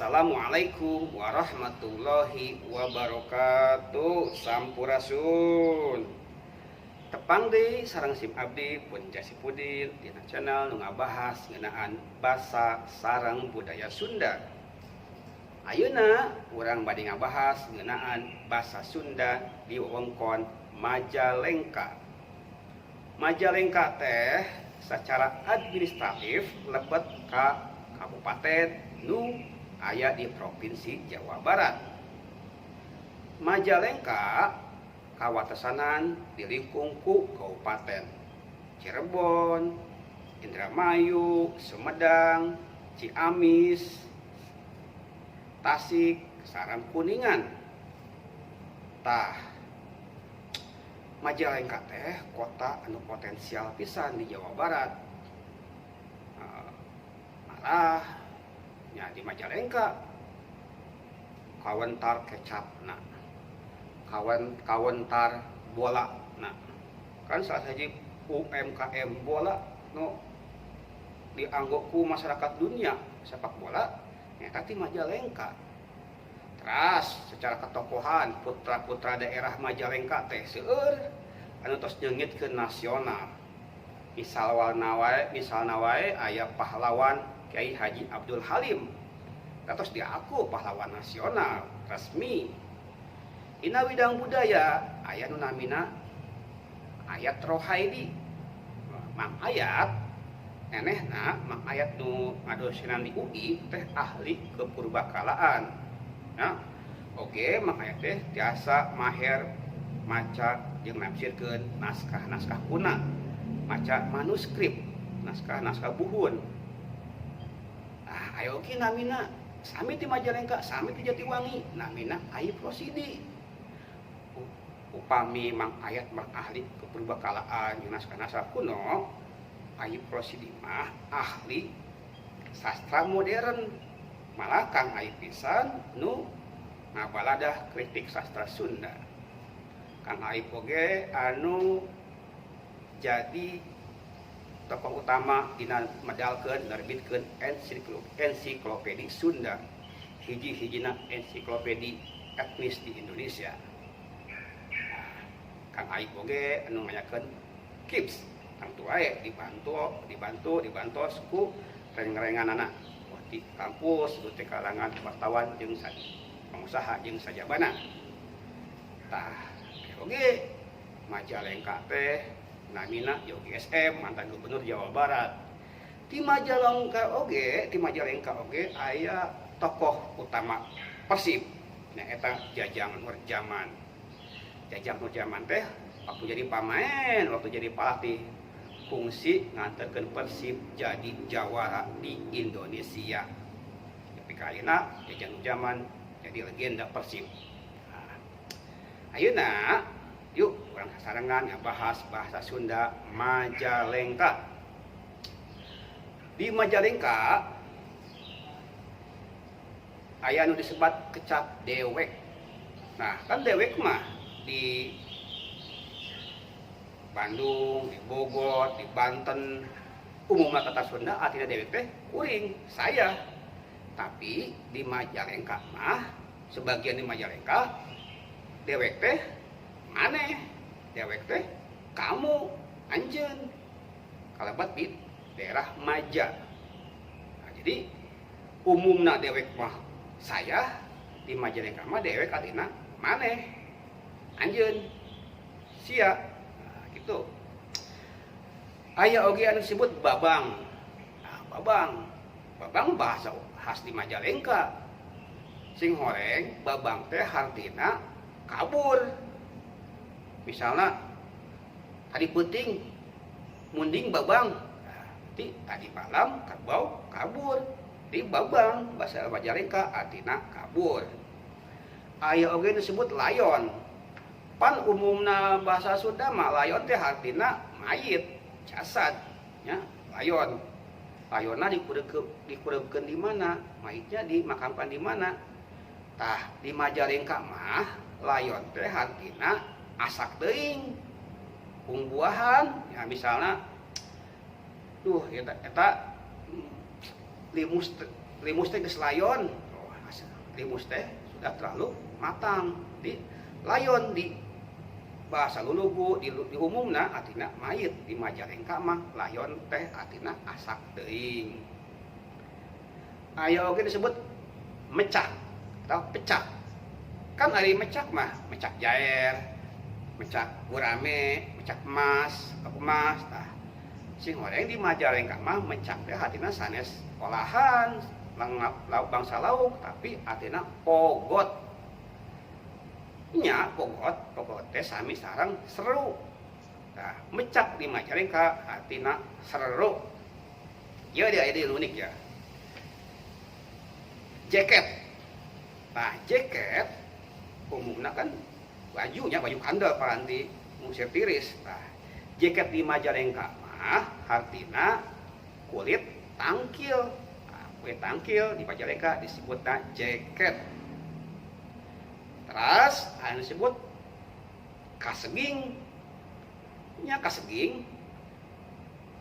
Assalamualaikum warahmatullahi wabarakatuh. Sampurasun. Tepang deui sareng sim abdi pun Jasipudin dina channel nu ngabahas ngeunaan basa sareng budaya Sunda. Ayeuna urang bade ngabahas ngeunaan basa Sunda di wewengkon Majalengka. Majalengka teh secara administratif lebet ka kabupaten nu aya di Provinsi Jawa Barat. Majalengka kawatesanan dilingkung ku Kabupaten Cirebon, Indramayu, Sumedang, Ciamis, Tasik, sareng Kuningan. Tah, Majalengka teh kota anu potensial pisan di Jawa Barat. Malah nya di Majalengka kawentar kecapna, kawentar bola. Nah, kan salah sahiji UMKM bola nu dianggo ku masyarakat dunia sepak bola nyata ti Majalengka. Teras secara ketokohan, putra-putra daerah Majalengka teh seueur anu tos nyeungit ke nasional. Misalna wae aya pahlawan Kiai Haji Abdul Halim. Tos diaku pahlawan nasional resmi. Dina widang budaya aya nu namina Ayat Rohaidi. Mang Ayat, nenehna Mang Ayat nu ngadosenan di UI teh ahli kepurbakalaan. Nah, oke, Mang Ayat teh tiasa maher maca jeung nafsirkeun naskah-naskah kuna, maca manuskrip, naskah-naskah buhun. Ah, aya oge namina sami ti Majalengka, sami ti Jatiwangi, namina Aip Rosidi. Upami Mang Ayat mah ahli kepurbakalaan jeung naskah-naskah kuno, Aip Rosidi mah ahli sastra modern. Malah Kang Aip pisan nu ngabaladah kritik sastra Sunda. Kang Aip oge anu jadi tokoh utama dina medalkeun, nerbitkeun Ensiklopedi Sunda, hiji-hijina ensiklopedi etnis di Indonesia. Nah, Kang Aip oge anu ngayakeun KIPS, tangtu wae dibantu dibantu dibantos ku reng-renganana di kampus, di kalangan wartawan jeung pengusaha jeung sajabana. Tah, oge Majalengka teh namina Yogi SM, mantan gubernur Jawa Barat. Di Majalengka oge aya tokoh utama Persib, nyaeta Jajang Nurjaman. Jajang Nurjaman teh waktu jadi pamain, waktu jadi pelatih, fungsi nganterkeun Persib jadi jawara di Indonesia. Tapi ayeuna Jajang Nurjaman jadi legenda Persib. Nah, ayeuna yuk urang sasarengan ngabahas bahasa Sunda Majalengka. Di Majalengka aya nu disebut kecap dewek. Nah, kan dewek mah di Bandung, di Bogor, di Banten, umumnya kata Sunda artinya dewek teh kuring, saya. Tapi di Majalengka mah, sebagian di Majalengka, dewek teh maneh, dewek teh kamu, anjeun. Kalebet di daerah Maja. Nah, jadi umumna dewek mah saya, di Majalengka mah dewek artinya maneh, anjeun, sia. Nah, gitu. Aya oge anu disebut babang. Nah, babang. Babang bahasa khas di Majalengka. Sing horeng, babang teh hartina kabur. Misalnya tadi peuting munding babang. Nah, tadi malam kerbau kabur. Di babang bahasa Majalengka artina kabur. Aya oge disebut layon. Pan umumna bahasa Sunda mah layon teh artina mayit, jasad, ya, layon. Layonna dikureupkeun di mana? Mayitnya dimakamkan di mana? Tah, di Majalengka mah layon teh artina asak teuing. Buahan, ya misalnya duh eta eta limus, limus teh geus layon. Oh, Limus teh sudah terlalu matang. Di layon di bahasa lulugu di umumna artina mayit, di Majalengka mah layon teh artina asak teuing. Aya oge disebut mecak atau pecak. Kan ari mecak mah mecak jair, mecak gurame, mecak emas, emas. Tah, sing horeng di Majalengka mah mecak teh artina sanes olahan lauk, bangsa lauk, tapi artina pogot nya. Pogot, pogot teh sami sareng seru. Nah, mecak di Majalengka artina seru. Ya, dia ada unik ya. Jaket. Nah, jaket umumnya kan bajunya baju kandel, paranti musim tiris. Nah, jaket di Majalengka mah artina kulit tangkil. Nah, kulit tangkil di Majalengka disebutnya jaket. Terus ada disebut kaseging nya. Kaseging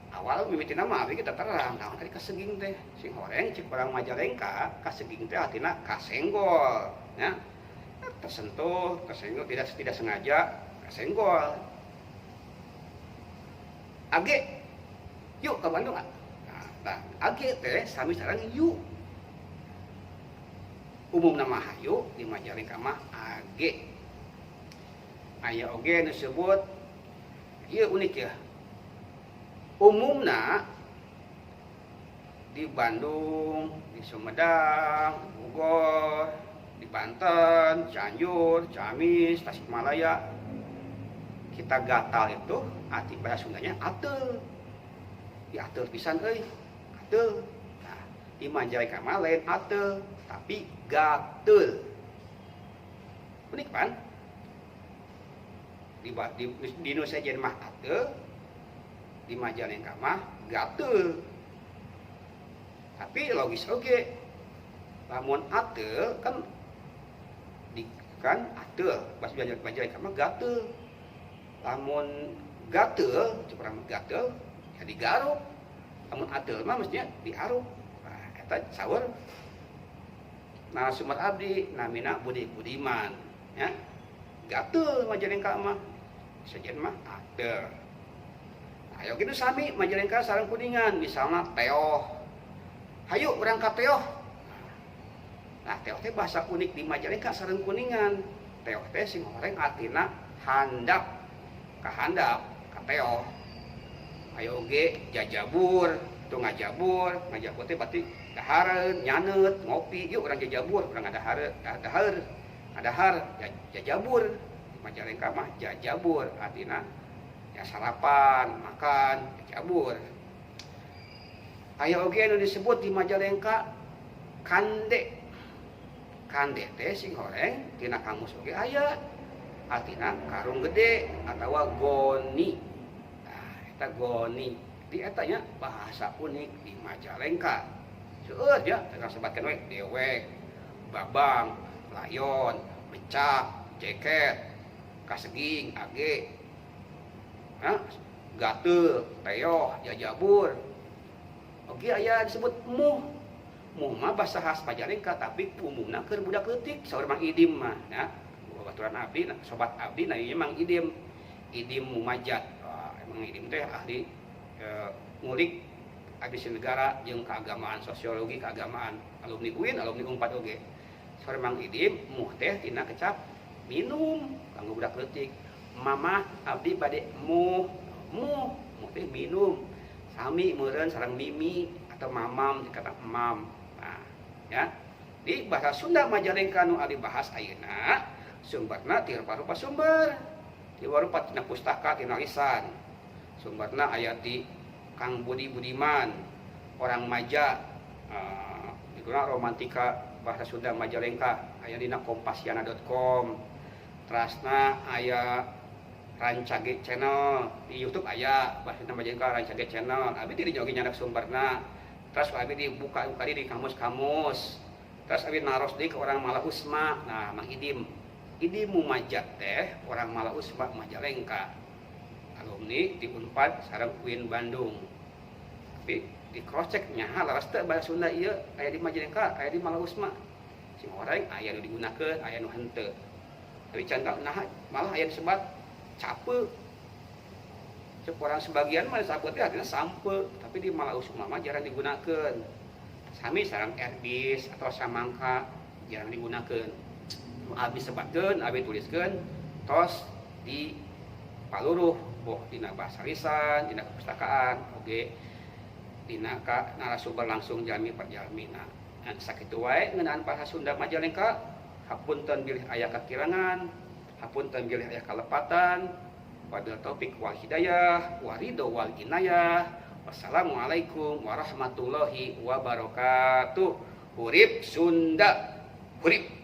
awal mimiti nama abi kita terang naon tadi kaseging teh. Sing horeng cik orang Majalengka, kaseging teh artina kasenggol ya, tersentuh, tersenggol, tidak tidak sengaja kasenggol. Age, yuk ke Bandung. Nah, age teh sami sareng yu. Umumna mah hayu, di Majalengka mah age. Aya oge nu disebut, ieu unik ya, umumna di Bandung, di Sumedang, di Bogor, di Banten, Cianjur, Ciamis, Tasikmalaya, kita gatal itu arti bahasa Sundanya ateul. Di ateul pisan euy, ateul. Nah, di Majalengka mah lain ateul, tapi gateul. Unik pan? Di nu sejen mah ateul, di Majalengka mah gateul. Tapi logis oge. Lamun ateul kan di kan ateul, bahasa Majalengka mah gateul. Lamun gateul, cek urang gateul ya digaruk. Lamun ateul mah mestinya diaruk. Nah, eta saur narasumber abdi namina Budi Budiman ya. Gateul Majalengka mah, sejen mah ateul. Ayo gitu sami Majalengka sareng Kuningan, misalnya teoh. Hayu urang ka teoh. Nah, teoh teh bahasa unik di Majalengka sareng Kuningan. Teoh teh sing horeng artina handap. Ka handap, ka teoh. Ayo oge jajabur, tuh ngajabur, ngajabur teh berarti dahareun, nyaneut, ngopi, yuk urang jajabur, urang ngadahareun, dahar, ngadahar, jajabur. Di Majalengka mah jajabur artina ya sarapan, makan, jajabur. Aya oge anu disebut di Majalengka kande. Kande teh sing horeng tina kamus oge aya. Artina karung gede atawa goni. Nah, eta goni. Di eta nya bahasa unik di Majalengka. Seueur ya, tengah sebatkeun we dewek, babang, layon, becak, jaket, kaseging, age, hah? Gateul, teoh, jajabur. Oke, aya disebut muh. Muh mah bahasa khas Majalengka, tapi umumna keur budak leutik saur Mang Idim mah ya. Babaturan abdi, sobat abdi, nah ieu Mang Idim. Idim Mumajat. Wah, emang Idim teh ahli ngulik abdi negara jeung keagamaan, sosiologi keagamaan, alumni UIN, alumni Unpad oge. Saur Mang Idim, muh teh tina kecap minum kanggo budak leutik. Mama, abdi bade muh. Muh, muh teh minum. Sami meureun sareng mimi atau mamam, dikata emam. Nah, ya. Di bahasa Sunda Majalengka nu abdi bahas ayeuna sumberna ti rupa-rupa sumber. Ti rupa tina pustaka, tina lisan. Sumberna aya di Kang Budi Budiman, orang Maja, judulna Romantika Bahasa Sunda Majalengka, aya dina kompasiana.com. Terasna aya Rancage Channel di YouTube, aya Bahasa Sunda Majalengka Rancage Channel. Abi di dinya oge nyandak sumberna. Terus abi dibuka-buka di kamus-kamus. Terus abi naros deui ke orang Malausma. Nah, Mang Idim. Idim Mumajat teh orang Malausma, Majalengka. Alumni di Unpad sareng UIN Bandung. Tapi di cross check nya, leres teu bahasa Sunda ieu aya di Majalengka, aya di Malausma. Sihoreng aya nu digunakeun, aya nu henteu. Tapi can, nah, malah aya disebat cape. Cek orang sebagian mah sape teh artinya sampe, tapi di Malausum mah jarang digunakeun. Sami sareng erbis atau samangka jarang digunakeun. Nu abi sebatkeun, abi tuliskeun tos di paluruh, boh dina bahasa lisan, dina kepustakaan, oge dina ka narasumber langsung jalmi per jalmina. Nah, sakitu wae ngeunaan bahasa Sunda Majalengka. Hapunten bilih aya kakirangan, hapunten bilih aya kalepatan. Wabillahi taufik wal hidayah, waridho wal inayah. Wassalamualaikum warahmatullahi wabarakatuh. Hurip Sunda. Hurip.